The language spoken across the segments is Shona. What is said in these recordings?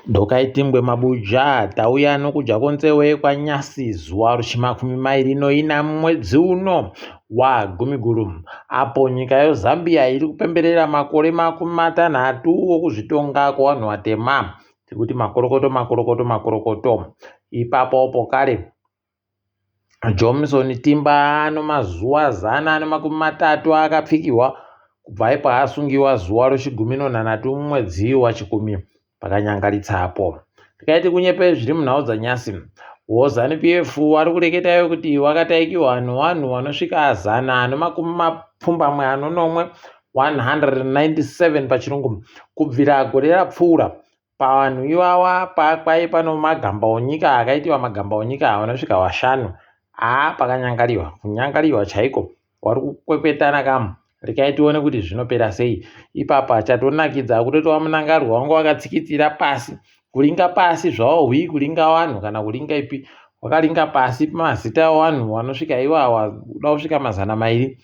Ndokaitingwe mabuja tauya nokudya kwonzewe kwanyasi zuva rechimakumi mairi noina mumwedzi uno waGumiguru apo nyika yeZambia iri kupemberera makore 60 okuzvitonga kwevanhu vatema. Tikuti makorokoto makorokoto makorokoto. Ipapo pokare Johnson Timba ano mazuva 130 akapfikirwa kubva ipo asungiwa zuva rechigumi nonhanhatu mumwedzi waChikumi pakanyangaritsa apo. Tikaiti kunyepe zviri munhau dzanyasi. WoZanu PF wari kureketayo kuti wakataikiwa nevanhu vanosvika 197 197 pachirungu kubvira gore rapfuura. Pavanhu ivava kwaiva pano magamba onyika akaitiwa magamba onyika vanosvika vashanu. Haa pakanyangariwa, kunyangariwa chaiko. Wari kukwekwetana kamu. Rekai tione kuti zvinopera sei. Ipapa chatonakidza kutoti waMunangarwa wanga wakatsikitsira pasi. Kuringa pasi zvawo hwii kuringa vanhu kana kuringa ipi. Wakaringa pasi mazita evanhu vanosvika iwawa kuda kusvika 200.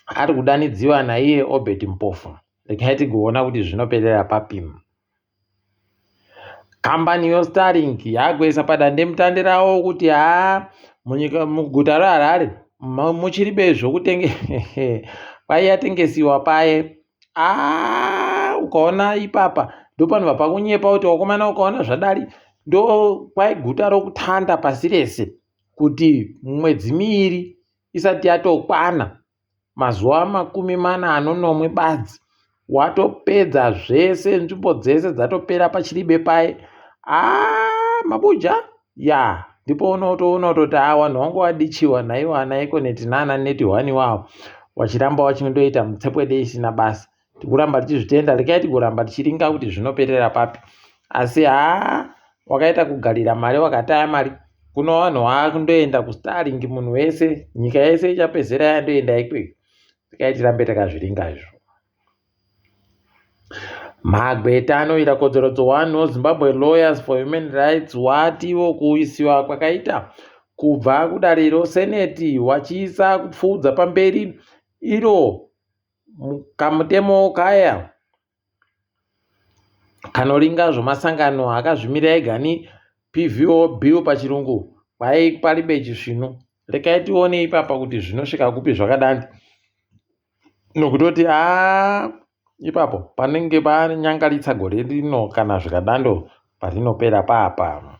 Ari kudanidziwa naiye Obert Mpofu. Rekai tigoona kuti zvinoperera papi. Kambani yoStarlink yakuisa padandemutande ravo kuti haa munyika muguta reHarare muchiribe zvokutenge kwai yatengesiwa paye. Aa ukaona ipapa ndopanobva pakunyepa kuti wakomana ukaona zvadari ndo kwai guta rokutanda pasi rese kuti mwedzi miiri isati yatokwana mazuva 47 badzi watopedza zvese nzvimbo dzese dzatopera pachiribe paye. Aa mabuja ya ndipo unotoona kutoti haa vanhu vangu vadichiwa naivo ana Econet naana Net1 iwawo vachiramba vachindoita mutsepwede isina basa. Tikuramba tichizvitenda rekai tigoramba tichiringa kuti zvinoperera papi. Asi haa wakaita kugarira mari wakataya mari kuno vanhu vakundoenda kuStarlink munhu wese nyika yese ichapedzera yandoenda ikweyo. Rekai tirambe takazviringa izvo. Magweta anoita kodzero dzevanhu Zimbabwe Lawyers for Human Rights watiwo kuisiwa kwakaita kubva kudariro seneti wachiisa kupfuudza pamberi iro kamutemo kaya kanoringa zvemasangano akazvimirira ega ni PVO bill pachirungu kwai paribe chisvinu. Rekai tione ipapa kuti zvinosvika kupi zvakadani nokutoti haa ipapo panenge panyangaritsa gore rino kana zvikadando parinopera papa.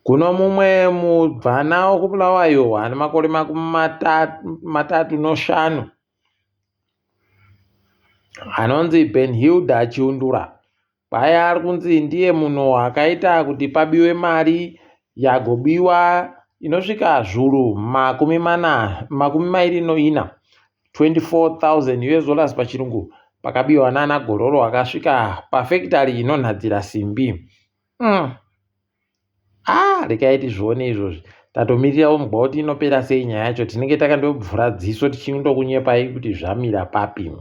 Kuno mumwe mubvana wekuBulawayo ane makore 35 anonzi Benhilda Chiundura. Kwai ari kunzi ndiye munhu akaita kuti pabiwe mari yagobiwa inosvika zvuru 24, 24,000 US dollars pachirungu pakabiwa nana gororo akasvika pafekitari inonhadzira simbi. Ah, rekai tizvione izvozvi. Tatomirira umbwa kuti inopera sei nyaya yacho. Tinenge takandobvura dziso tichindokunyepai kuti zvamira papi.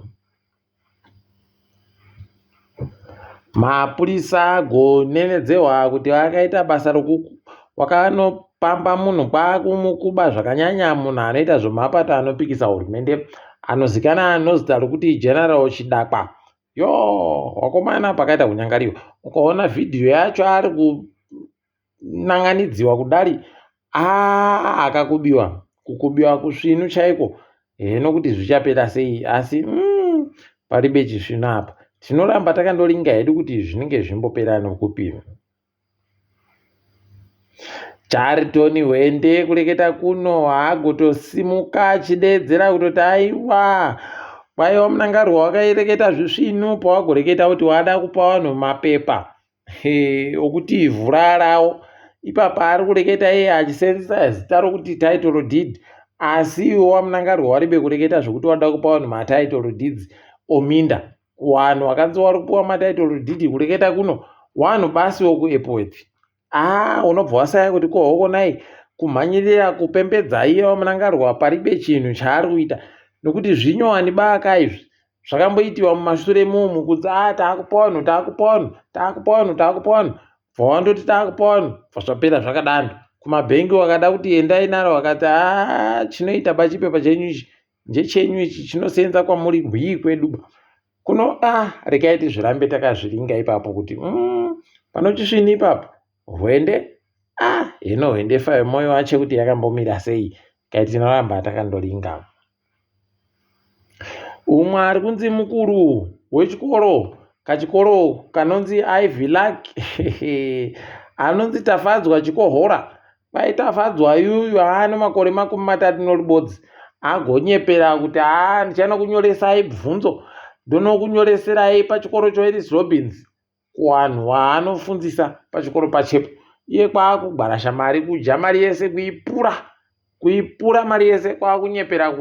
Mapurisa agonenedzehwa kuti akaita basa roku wakanopamba munhu kwakumukuba zvakanyanya munhu anoita zvemapato anopikisa hurumende anozikana nozita rokuti General Chidakwa. Yo, wakomana pakaita kunyangariwa. Ukaona vhidhiyo yacho ari kunan'anidziwa kudari aa akakubiwa kukubiwa kusvinu chaiko heno kuti zvichapera sei asi paribe chisvinu apa tinoramba takandoringa hedu kuti zvinenge zvimbopera nokupi. Charitoni Hwende kureketa kuno haagotosimuka achideedzera kutoti aiwa kwaiwa Mnangarwa wakaireketa zvisvinu pawagoreketa kuti wada kupa vanhu mapepa okuti ivhu rarawo ipapa ari kureketa iye achisenzesa zita rokuti title deed asi iwo waMnangarwa waribe kureketa zvekuti wada kupa vanhu matitle deeds ominda. Wanhu wakanzi wari kupiwa matitle deed kureketa kuno wanhu basi wokuEpworth. Aa unobva wasaya kuti ko hokonai kumhanyirira kupembedza iye waMnangarwa paribe chinhu chaari kuita nokuti zvinyowani baka izvi zvakamboitiwa mumashure mumu kunzi a taakupa vanhu taakupa vanhu taakupa vanhu taakupa vanhu bva wandoti taakupa vanhu bva zvapera zvakadando kumabhengi wakada kuti endai naro vakati a chinoita bachipepa chenyu ichi ndechenyu ichi chinosenza kwamuri hwii kwedu ba. Kuno ah regai tizvirambe takazviringa ipapo kuti pano chisvini ipapo hwende ah hino hwende fayo moyo wache kuti yakambomira sei kai tinoramba takandoringa. Umwe ari kunzi mukuru wechikoro kachikoro kanonzi Ivy Luck anonzi Tafadzwa Chikohora Kwai Tafadzwa yuyu aane makore 30 agonyepera kuti haa ndichanokunyoresai bvunzo ndonokunyoreserai pachikoro choElis Robins kuwanhu waanofundzisa pachikoro pachepo iye kwaakugwarasha mari kudya mari yese kuipura kuipura mari yese kwakunyepera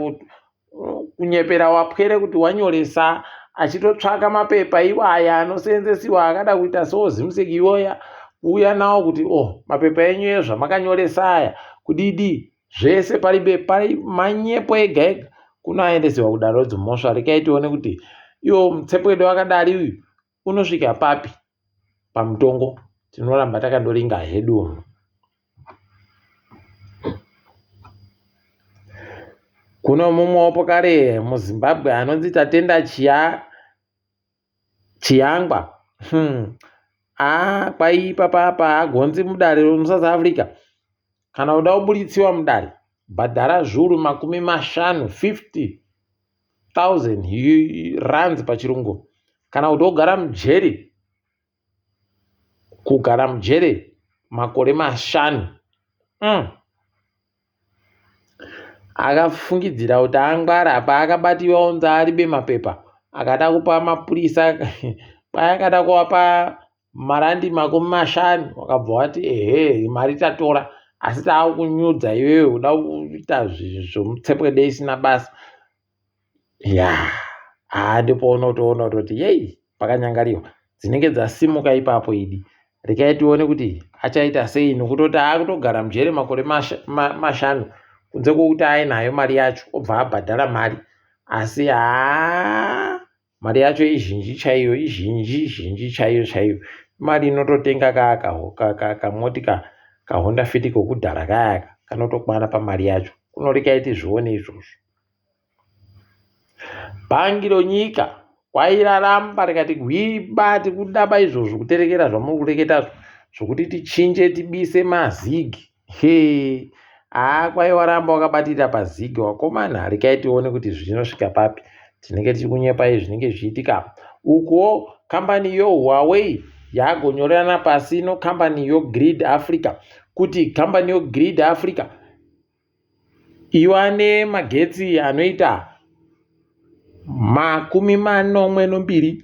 kunyepera wapwere kuti wanyoresa achitotsvaka mapepa iwaya anoseenzesiwa akada kuita soo zimsec iwoya kuuya nawo kuti o oh, mapepa enyu ezvamakanyoresa aya kudidi zvese paribe pari manyepo ega ega kunoaendesewa kudaro dzimhosva rekai tione kuti iwo mutsepwedo wakadari uyu unosvika papi pamutongo tinoramba takandoringa hedu Kuno mumwewo pokare muZimbabwe anonzi Tatenda Chiya Chiyangwa. Haa kwaipa papa agonzi mudare remuSouth Africa. Kana uda kuburitsiwa mudare bhadhara zviuru 50 50,000 rands pachirungu kana kuti wogara mujeri kugara mujere makore mashanu. Akafungidzira kuti angwara paakabatiwa onzi aribe mapepa akada kupa mapurisa paakada kuvapa marandi 50 wakabva wati ehe mari tatora asi taakunyudza iwewe uda kuita zvomutsepwede isina basa ya haa ndipo unotoona kutoti yei pakanyangariwa dzinenge dzasimuka ipapo idi rekai tione kuti achaita sei nokutoti akutogara mujere makore mashanu kunze kwokuti ainayo mari yacho obva abhadhara mari asi haa mari yacho izhinji chaiyo izhinji zhinji chaiyo chaiyo mari inototenga kamoti kahonda fiti kokudhara kayaka kanotokwana pamari yacho kunorekai tizvione izvozvo Bhangi ronyika kwairaramba rikati gwiba tikudaba izvozvo kuterekera zvamuri kureketazvo zvokuti tichinje tibise mazigi hee haa kwai waramba wakabatirira pazigi wakomana rekai tione kuti zvinosvika papi tinenge tiri kunyepai zvinenge zvichiitika ukuwo kambani yohuawei yagonyorerana pasi nokambani yogrid africa kuti kambani yogrid africa Iwane magetsi anoita 72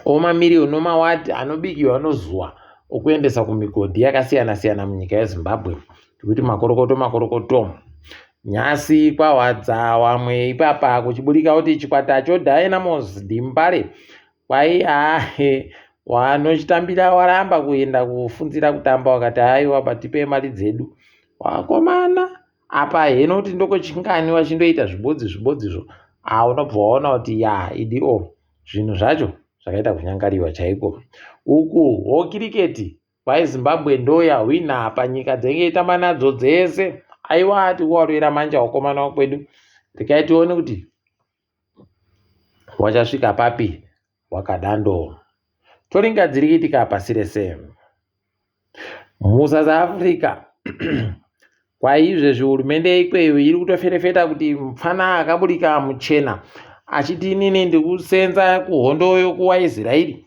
omamiriyoni omawati anobikiwa nozuva okuendesa kumigodhi yakasiyana siyana munyika yeZimbabwe. Tikuti makorokoto makorokoto. Nhasi kwahwadza wamwe ipapa kuchiburika kuti chikwata choDynamos Dembare kwai ahe wanochitambira waramba kuenda kufunzira kutamba wakati haiwa batipe mari dzedu wakomana apa heno kuti ndokochingani wachindoita zvibodzi zvibodzizvo a unobva waona kuti ya idi o zvinhu zvacho zvakaita kunyangariwa chaiko uku ho kiriketi kwai zimbabwe ndoyahwina panyika dzenge itamba nadzo dzese aiwa tikuwarwira manje wakomana wakwedu rekai tione kuti wachasvika papi wakadando toringa dziri kuitika pasi rese musouth africa kwaizvezvi hurumende ikweyo iri kutoferefeta kuti mupfana akaburika muchena achiti inini ndikusenza kuhondo yokuwaisraeri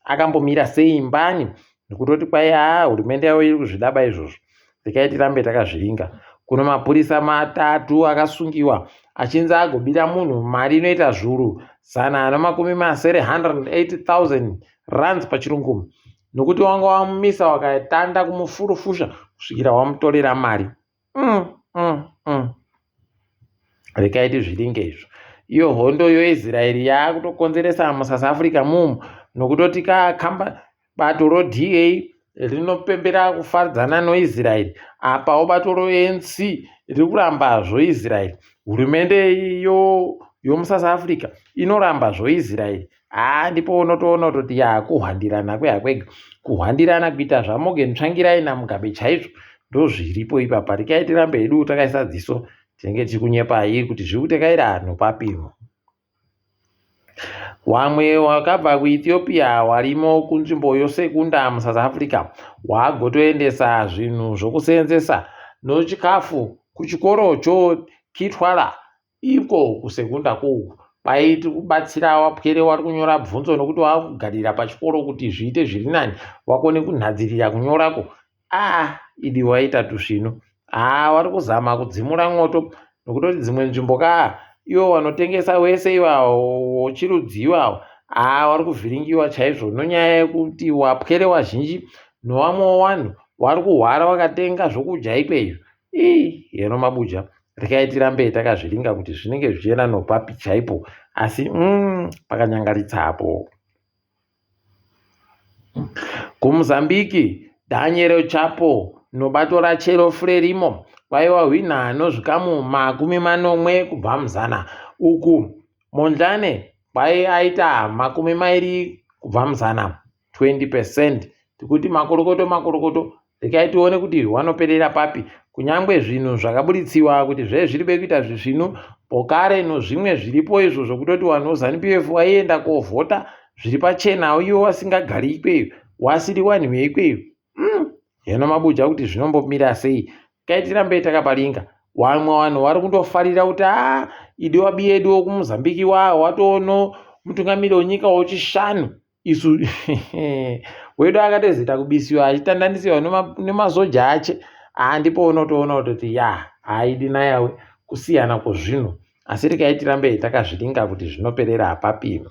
akambomira sei mbani nekutoti kwai haa hurumende yavo iri kuzvidaba izvozvo rekai tirambe takazviringa kuno mapurisa matatu akasungiwa achinzi agobira munhu mari inoita zvuru 160 180,000 rands pachirungu nokuti wanga wamumisa wakatanda kumufurufusha kusvikira wamutorera mari Rekai tizviringe izvo. Iyo hondo yoIsraeri yaakutokonzeresa muSouth Africa mumu nokutoti kakamba bato roDA rinopembera kufadzana noIsraeri apawo bato roANC riri kuramba zvoIsraeri. Hurumende yomuSouth Africa inoramba zvoIsraeri. Haa ndipo unotoona kutoti yaa kuhwandirana kweha kwega kuhwandirana kuita zvaMorgan Tsvangirai naMugabe chaizvo ndozviripo ipapa rekai tirambe hedu takaisa dziso tinenge tiri kunyepai kuti zviri kutekaira anhu papimo. Wamwe wakabva kuEthiopia warimo kunzvimbo yoSekunda muSouth Africa wagotoendesa zvinhu zvokuseenzesa nochikafu kuchikoro choKitwala iko kuSekunda kouku. Kwaiti kubatsira wapwere wari kunyora bvunzo nokuti wakugarira pachikoro kuti zviite zviri nani wakone kunhadzirira kunyorako. Ah, idi waita tusvinu. Ah, wari kuzama kudzimura mwoto nokutoti dzimwe nzvimbo ka ivo vanotengesa wese iwawo wochirudzi iwawo ah, wari kuvhiringiwa chaizvo nonyaya yekuti wapwere wazhinji nowamwewo wanhu wari kuhwara wakatenga zvokudya ikweyo. Ii, heno mabuja rekai tirambe takazviringa kuti zvinenge zvichienda nopapi chaipo asi mm, pakanyangaritsa apo. KuMozambique, Daniel Chapo nobato raChelo Frelimo kwaiva hwina nozvikamu 70 kubva muzana uku Mondlane kwai aita 20 kubva muzana, 20 percent. Tikuti makorokoto makorokoto Rekai tione kuti wanoperera papi. Kunyangwe zvinhu zvakaburitsiwa kuti zve zviri bekuita zvisvinu pokare nozvimwe zviripo izvo zvokutoti wanhu weZanu PF waienda kovhota zviri pachena iwo wasingagari ikweyo wasiri wanhu weikweyo mm. Heno mabuja kuti zvinombomira sei. Kai tirambe takaparinga. Wamwe wanhu wari kundofarira kuti aa idi wabiyedu wokuMozambique wa watono mutungamiri wenyika wochishanu isu wedu akatozoita kubisiwa achitandanisiwa nemasoja ache haa ndipo unotoona kutoti ya haidi nayawe kusiyana kwezvinhu asi rekai tirambe takazviringa kuti zvinoperera apapi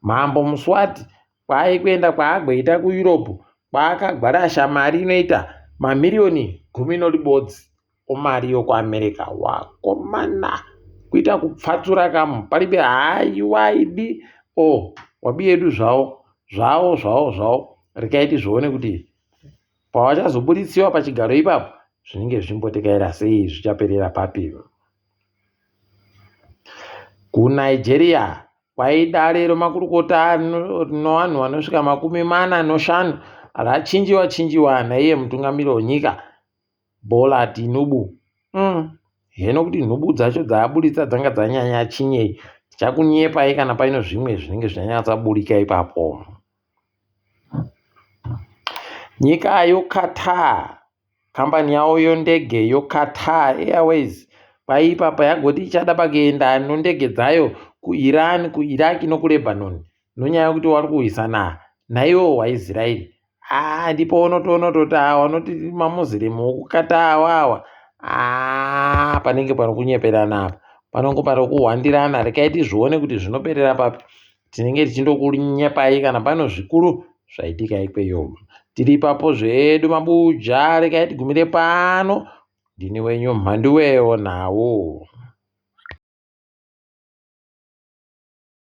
mambo muswati kwaai kuenda kwaagweita kueurope kwaakagwarasha mari inoita mamiriyoni gumi noribodzi omari yokuAmerica wakomana kuita kupfatsura kamu paribe haiwa idi o oh, wabi yedu zvawo zvawo zvawo zvawo rekai tizvione kuti pavachazobuditsiwa pachigaro ipapo zvinenge zvichimbotekaira sei zvichaperera papi kunigeria kwaidare remakurukota rinowanhu vanosvika 45 rachinjiwa chinjiwa naiye mutungamiri wenyika Bola Tinubu umm heno kuti nhubu dzacho dzaaburitsa dzanga dzanyanya chinyei tichakunyepai kana paino zvimwe zvinenge zvanyatsaburika ipapo. Nyika yoQatar kambani yavo yondege yoQatar Airways kwaipa payagoti ichada pakuenda nondege dzayo kuIran, kuIraq nokuLebanon nonyaya yekuti wari kurwisana naiwo waIsraeri haa ndipo unotoona kutoti awa vanoti mamuslim okukata awa awa haa panenge pari kunyeperana apa panongo pari kuhwandirana rekai tizvione kuti zvinoperera papi tinenge tichindokunyepai kana pano zvikuru zvaitika ikweyo tiri ipapo zvedu mabuja rekai tigumire pano ndini wenyu mhanduwewo nhau.